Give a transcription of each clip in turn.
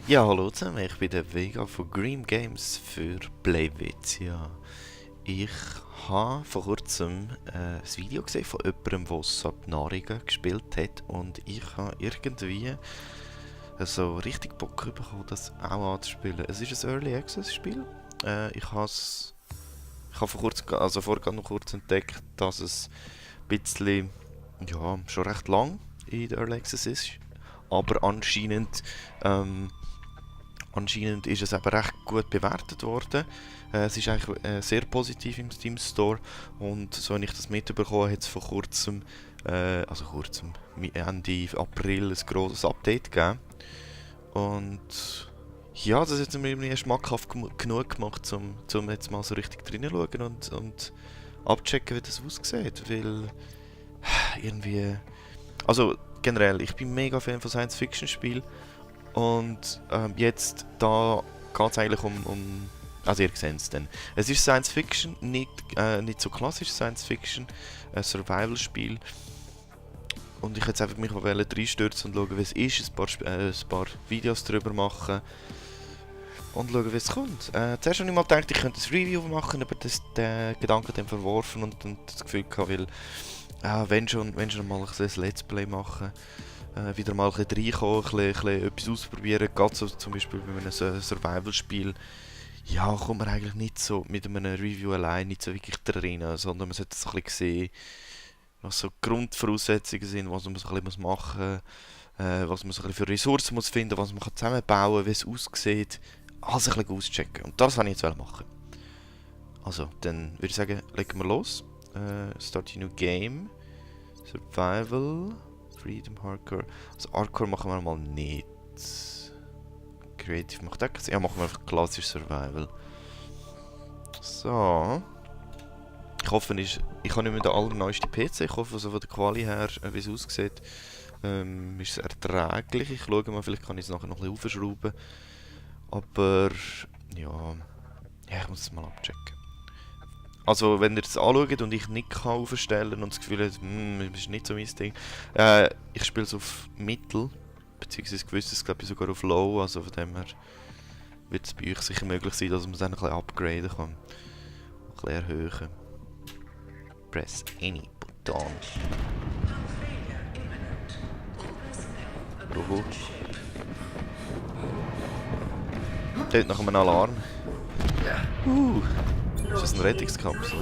Ja, hallo zusammen, ich bin der Vega von Green Games für Playwitz. Ja, ich habe vor kurzem ein Video gesehen von jemandem, der Subnautica gespielt hat und ich habe irgendwie so richtig Bock bekommen, das auch anzuspielen. Es ist ein Early Access Spiel. Ich habe vor kurzem, also vorher noch kurz entdeckt, dass es ein bisschen, ja, schon recht lang in der Early Access ist, aber anscheinend ist es eben recht gut bewertet worden. Es ist eigentlich sehr positiv im Steam Store und so wenn ich das mitbekommen hat es vor kurzem, Ende April ein grosses Update gegeben. Und ja, das hat mir irgendwie schmackhaft genug gemacht, um jetzt mal so richtig drinnen zu schauen und abchecken, wie das aussieht. Weil irgendwie, also generell, ich bin mega Fan von Science-Fiction-Spielen. Und jetzt da geht es eigentlich um. Also ihr seht es dann. Es ist Science Fiction, nicht so klassisch Science Fiction, ein Survival-Spiel. Und ich jetzt einfach mich mal reinstürzen und schauen, wie es ist, ein paar Videos darüber machen und schauen, wie es kommt. Zuerst habe ich mal gedacht, ich könnte ein Review machen, aber den Gedanken dann verworfen und das Gefühl gehabt, weil wenn schon mal ein Let's Play machen, wieder mal ein bisschen reinkommen, ein bisschen etwas ausprobieren, gerade so zum Beispiel bei einem Survival-Spiel, ja, kommt man eigentlich nicht so mit einem Review allein nicht so wirklich drin, sondern man sollte so ein bisschen sehen, was so Grundvoraussetzungen sind, was man so ein bisschen machen muss, was man so ein bisschen für Ressourcen muss finden, was man zusammenbauen kann, wie es aussieht, alles ein bisschen auschecken. Und das wollte ich jetzt machen. Also, dann würde ich sagen, legen wir los. Start a new game. Survival. Freedom, Hardcore. Also Hardcore machen wir mal nicht. Creative macht auch. Ja, machen wir einfach klassisch Survival. So. Ich hoffe, ich habe nicht mehr den allerneuesten PC. Ich hoffe, so von der Quali her, wie es aussieht, ist es erträglich. Ich schaue mal, vielleicht kann ich es nachher noch ein bisschen aufschrauben. Aber ja, ich muss es mal abchecken. Also, wenn ihr es anschaut und ich nicht kann aufstellen und das Gefühl habt, das ist nicht so mein Ding, ich spiele es auf Mittel, beziehungsweise gewisses glaube ich sogar auf Low, also von dem her wird es bei euch sicher möglich sein, dass man es dann ein bisschen upgraden kann. Ein bisschen erhöhen. Press any button. Oho. Dort nach einem Alarm. Ist das ein Rettungskapsel?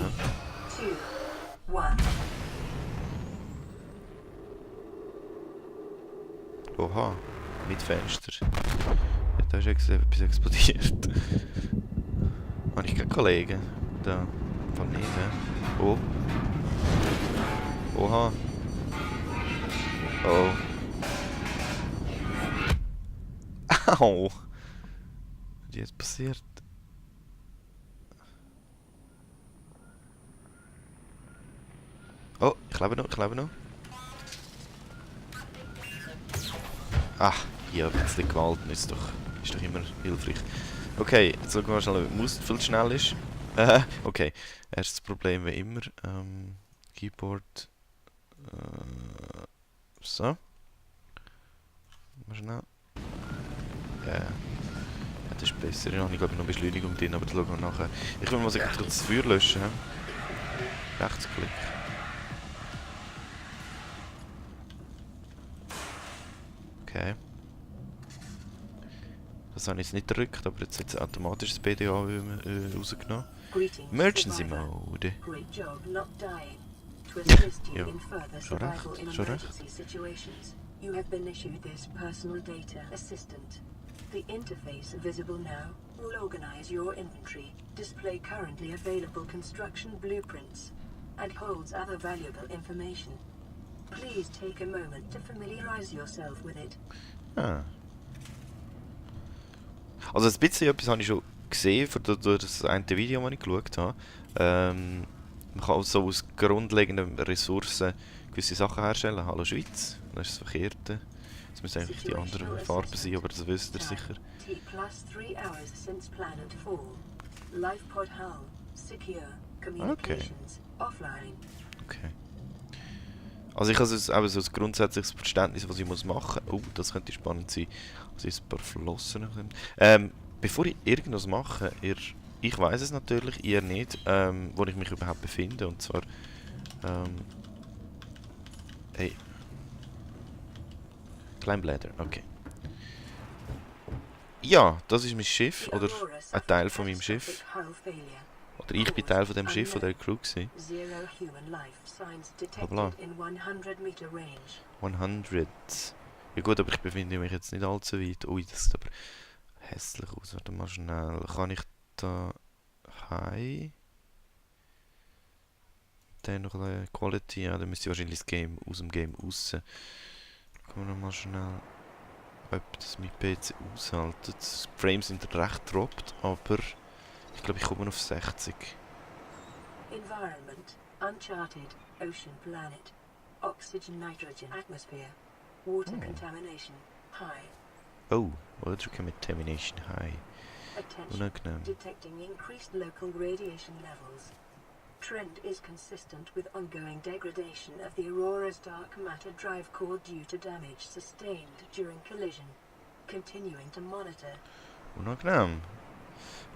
Ja? Oha, mit Fenster. Ja, da ist etwas explodiert. Habe ich keine Kollegen? Da. Von nicht, ne? Oh. Oha. Oh. Au! Was ist jetzt passiert? Oh, ich lebe noch, ich lebe noch. Ah, hier ein bisschen Gewalt ist doch immer hilfreich. Okay, jetzt schauen wir mal schnell, ob die Maus viel schnell ist. Okay, erstes Problem wie immer. Keyboard. So. Mal schnell. Ja, das ist besser. Ich habe glaube ich noch Beschleunigung drin, aber das schauen wir nachher. Ich will mal sagen, das Feuer löschen. Rechtsklick. Okay. Das habe ich jetzt nicht gedrückt, aber jetzt hat es automatisch das BDA rausgenommen. Emergency Mode. Ja, schon recht, schon recht. You have been issued this personal data assistant. The interface visible now will organize your inventory, display currently available construction blueprints, and holds other valuable information. Please take a moment to familiarize yourself with it. Ah. Also ein bisschen etwas habe ich schon gesehen, durch das eine Video, das ich geschaut habe. Man kann so aus grundlegenden Ressourcen gewisse Sachen herstellen. Hallo Schweiz, das ist das Verkehrte. Das müssen eigentlich die anderen Farben sein, aber das wisst ihr sicher. Okay. Okay. Also ich habe so ein grundsätzliches Verständnis, was ich muss machen muss. Oh, das könnte spannend sein. Also ein paar Flossen. Bevor ich irgendwas mache, ich weiß es natürlich, ihr nicht, wo ich mich überhaupt befinde. Und zwar... hey. Kleinblätter, okay. Ja, das ist mein Schiff, oder ein Teil von meinem Schiff. Oder ich bin Teil von dem Schiff, von der Crew gewesen. Hoppla. 100. Ja gut, aber ich befinde mich jetzt nicht allzu weit. Ui, das sieht aber hässlich aus. Warte mal schnell. Kann ich da... Hi? Dann noch eine Quality. Ja, dann müsste ich wahrscheinlich das Game aus dem Game raus. Gucken wir noch mal schnell, ob das mein PC aushält. Die Frames sind recht gedroppt, aber ich glaube, ich komme auf 60. Environment, uncharted, ocean planet, oxygen nitrogen atmosphere, water contamination, high. Oh, water contamination high. Attention, Unangenehm. detecting increased local radiation levels. Trend is consistent with ongoing degradation of the Aurora's dark matter drive core due to damage sustained during collision. Continuing to monitor. Unangenehm.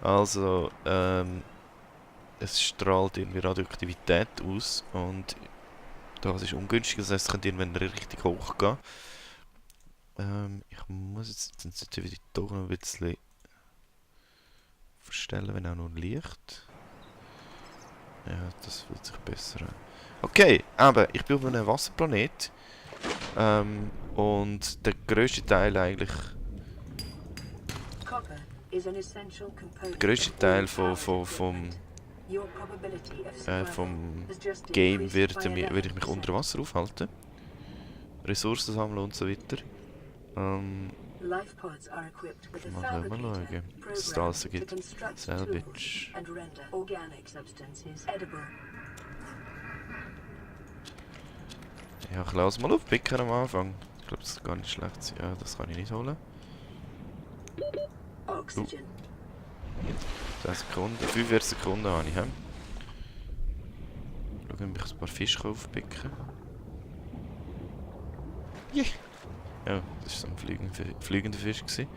Also, es strahlt irgendwie Radioaktivität aus und das ist ungünstig, das heißt, es könnte irgendwann richtig hoch gehen. Ich muss jetzt die Sensitivity doch noch ein bisschen verstellen, wenn auch nur Licht. Ja, das fühlt sich besser an. Okay, aber ich bin auf einem Wasserplanet. Und der grösste Teil eigentlich... Der grösste Teil vom Game werde ich mich unter Wasser aufhalten. Ressourcen sammeln und so weiter. Mal schauen, was es da alles gibt. Salvage. Ja, ich lasse mal aufpicken am Anfang. Ich glaube, das ist gar nicht schlecht. Ja, das kann ich nicht holen. 10 Sekunden, 45 Sekunden habe ich. Schauen, ob ich ein paar Fische aufpicken kann. Yeah. Ja, das war so ein fliegender Fisch. Nee.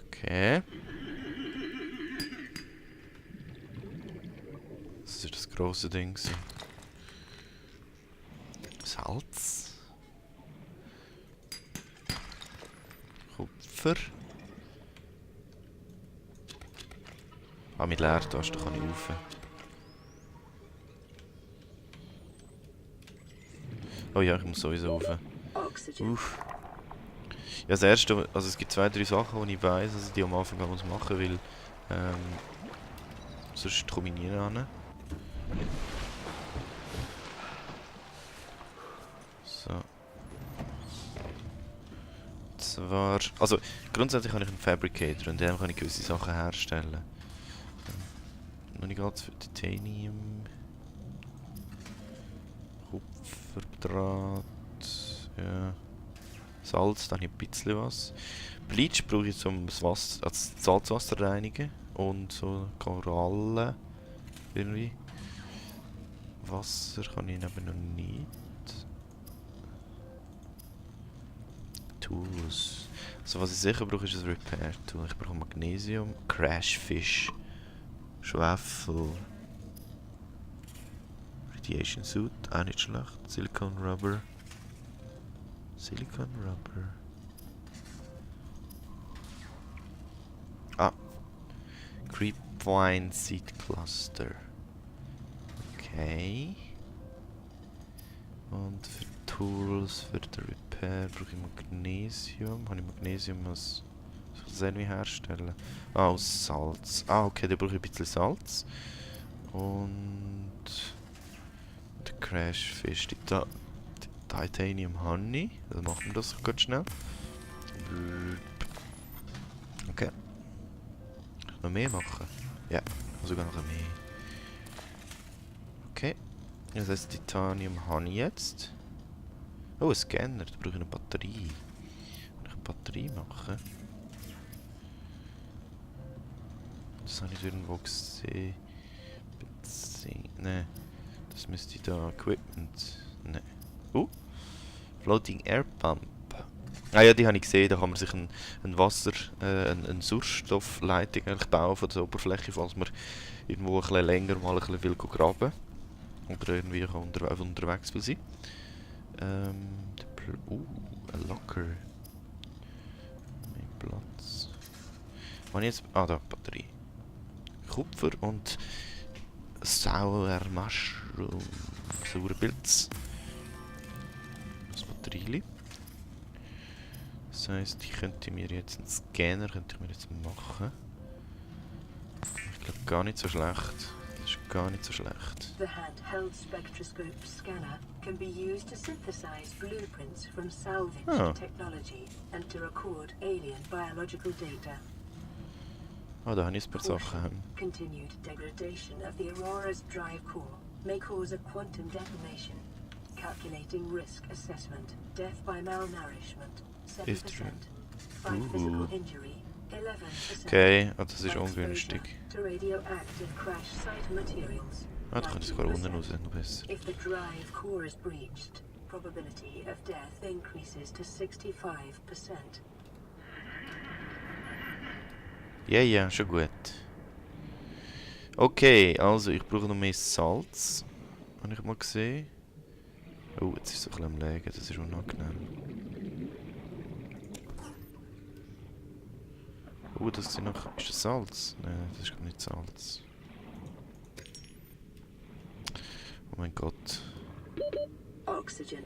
Okay. Das ist das grosse Ding. Salz. Kupfer. Ah, mit Leertaste kann ich rauf. Oh ja, ich muss sowieso rauf. Uff. Ja, das erste, also es gibt 2, 3 Sachen, die ich weiss, also die am Anfang machen muss, weil sonst komme ich nie ran. So. Zwar, also grundsätzlich habe ich einen Fabricator und dem kann ich gewisse Sachen herstellen. Noch nicht ganz für Titanium. Kupferdraht. Ja. Salz, dann habe ich ein bisschen was. Bleach brauche ich zum das Salzwasser reinigen. Und so Korallen. Irgendwie. Wasser kann ich aber noch nicht. Tools. Also was ich sicher brauche, ist ein Repair Tool. Ich brauche Magnesium, Crashfish, Schwefel, Radiation Suit, auch nicht schlecht, Silicon Rubber. Silicon Rubber. Ah. Creepvine Seed Cluster. Okay. Und für Tools, für den Repair brauche ich Magnesium. Kann ich Magnesium aus Senmi herstellen? Ah, aus Salz. Ah, okay, da brauche ich ein bisschen Salz. Und der Crashfish, die Titanium Honey. Dann machen wir das ganz schnell. Okay. Noch mehr machen? Ja, sogar noch mehr. Okay. Das heißt Titanium Honey jetzt. Oh, ein Scanner. Da brauche ich eine Batterie. Kann ich eine Batterie machen? Das habe ich irgendwo gesehen. sein. Nein. Das müsste da Equipment. Nein. Floating Air Pump. Ah ja, die habe ich gesehen. Da kann man sich ein Wasser, eine Sauerstoffleitung eigentlich bauen von der Oberfläche, falls man irgendwo ein bisschen länger mal ein bisschen will graben. Oder irgendwie unterwegs will sein. Ein Locker. Mehr Platz. Was ich jetzt... Ah, da, Batterie. Kupfer und Sour Mushroom. Saurer Pilz. Das Batterieli. Das heisst, ich könnte mir jetzt einen Scanner machen. Ich glaube, gar nicht so schlecht. Das ist gar nicht so schlecht. The handheld spectroscope scanner can be used to synthesize blueprints from salvaged technology and to record alien biological data. Ah, da habe ich ein paar Sachen. Continued degradation of the Aurora's drive core may cause a quantum detonation. Calculating risk assessment. Death by malnourishment, 7%. 5 physical injury, 11%. Okay, das ist ungünstig. To radioactive crash site materials. Ah, da kann ich sogar unten raus, noch besser. If the drive core is breached, probability of death increases to 65%. Ja, ja, schon gut. Okay, also ich brauche noch mehr Salz. Habe ich mal gesehen. Oh, jetzt ist es ein bisschen am Legen, das ist unangenehm. Oh, das ist noch... Ist das Salz? Nein, das ist gar nicht Salz. Oh mein Gott. Oxygen.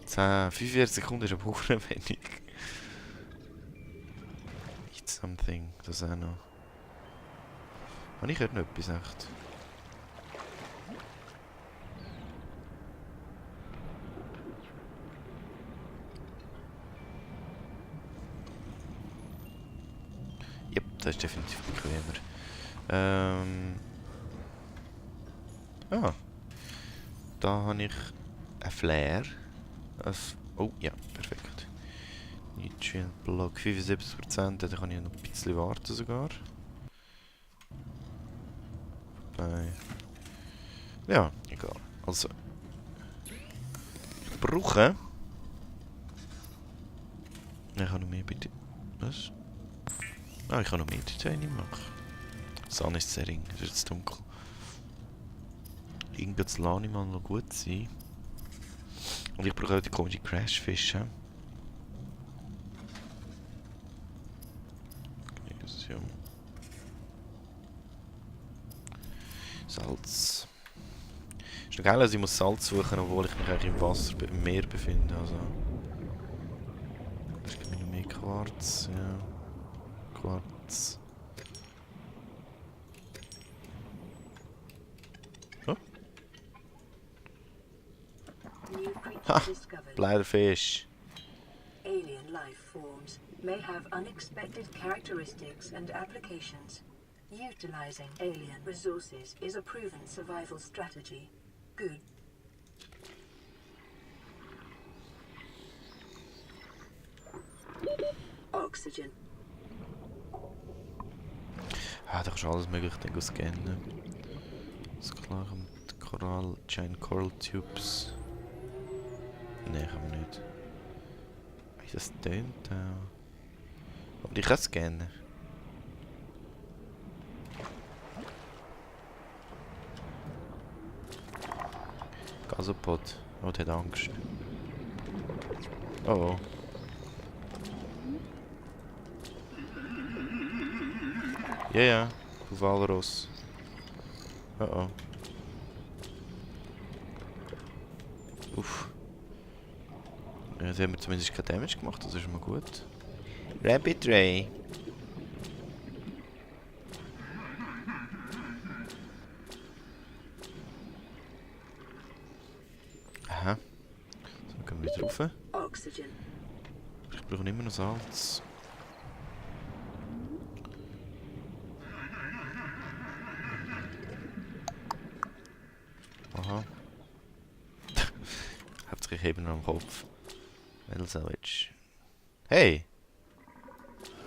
45 Sekunden ist aber auch wenig. Eat something, das auch noch. Habe ich noch etwas echt? Yep, das ist definitiv bequemer. Ah. Da habe ich ein Flare. Oh ja, perfekt. Nutrient Block 75%, da kann ich noch ein bisschen warten sogar. Ja, egal. Also. Ich brauche... Ich kann noch mehr bitte... Was? Ah, ich kann noch mehr Titanium machen. Sun ist Setting, es ist jetzt dunkel. Irgendwas lasse ich mal noch gut sein. Und ich brauche auch die komischen Crashfische. Magnesium. Salz. Ist doch geil, dass ich muss Salz suchen, obwohl ich mich eigentlich im Wasser, im Meer befinde. Also. Es gibt noch mehr Quarz, ja. Quarz. Oh. Ha! Bläderfisch. Alien life forms may have unexpected characteristics and applications. Utilizing alien resources is a proven survival strategy. Good. Oxygen. Ah, da kannst du alles mögliche Dinge scannen. Das klar mit Coral, Giant Coral Tubes. Nein, kann man nicht. Wie das tönt auch. Aber ich kann scannen. Gasopod. Oh, der hat Angst. Oh oh. Ja, ja. Du Walross. Oh oh. Uff. Ja, sie haben mir zumindest kein Damage gemacht, das ist schon mal gut. Rabbit Ray. Aha. So, gehen wir wieder rauf. Oxygen. Ich brauche immer noch Salz. Aha. Hauptsächlich eben noch am Kopf. Metal Salvage. Hey!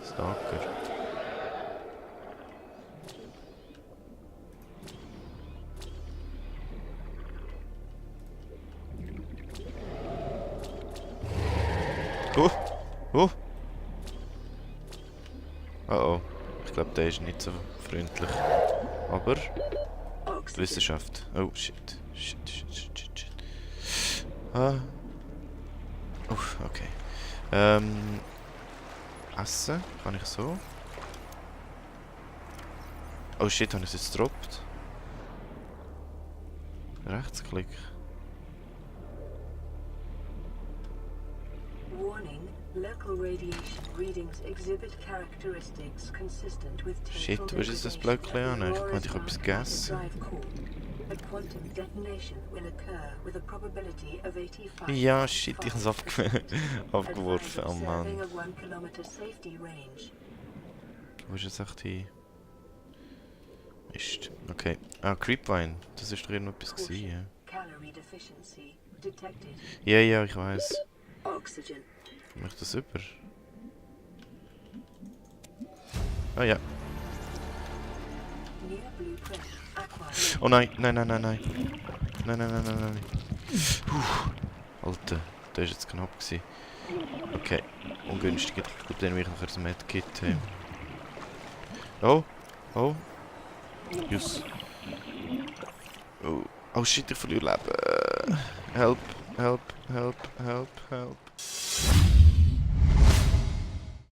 Stalker. Ich glaube, der ist nicht so freundlich. Aber... Oxygen. Wissenschaft. Oh, shit. Shit. Ah. Uff, okay. Essen? Kann ich so? Oh shit, habe ich es jetzt gedroppt? Rechtsklick. Warning, local radiation readings exhibit characteristics consistent with Shit, total wo ist jetzt das degradation Blöckchen of an? the Ich meinte, ich habe Aurora's etwas Master gegessen. Drive Core. A quantum detonation will occur with a probability of 85%. Ja, shit, ich habe es abgeworfen. Advise Oh observing Mann. a 1 kilometer safety range. Wo ist jetzt echt die... Mist. Okay. Ah, Creepvine. Das ist doch irgendetwas gewesen, ja. Calorie deficiency detected. Ja, ich weiß. Oxygen. Macht das super? Ah ja. New blueprint acquired. Oh nein. Nein. Alter, der ist jetzt knapp gewesen. Okay. Ungünstig. Ich glaube, den will ich nachher zum Medkit haben. Oh. Just. Oh shit, ich verliere Leben. Help.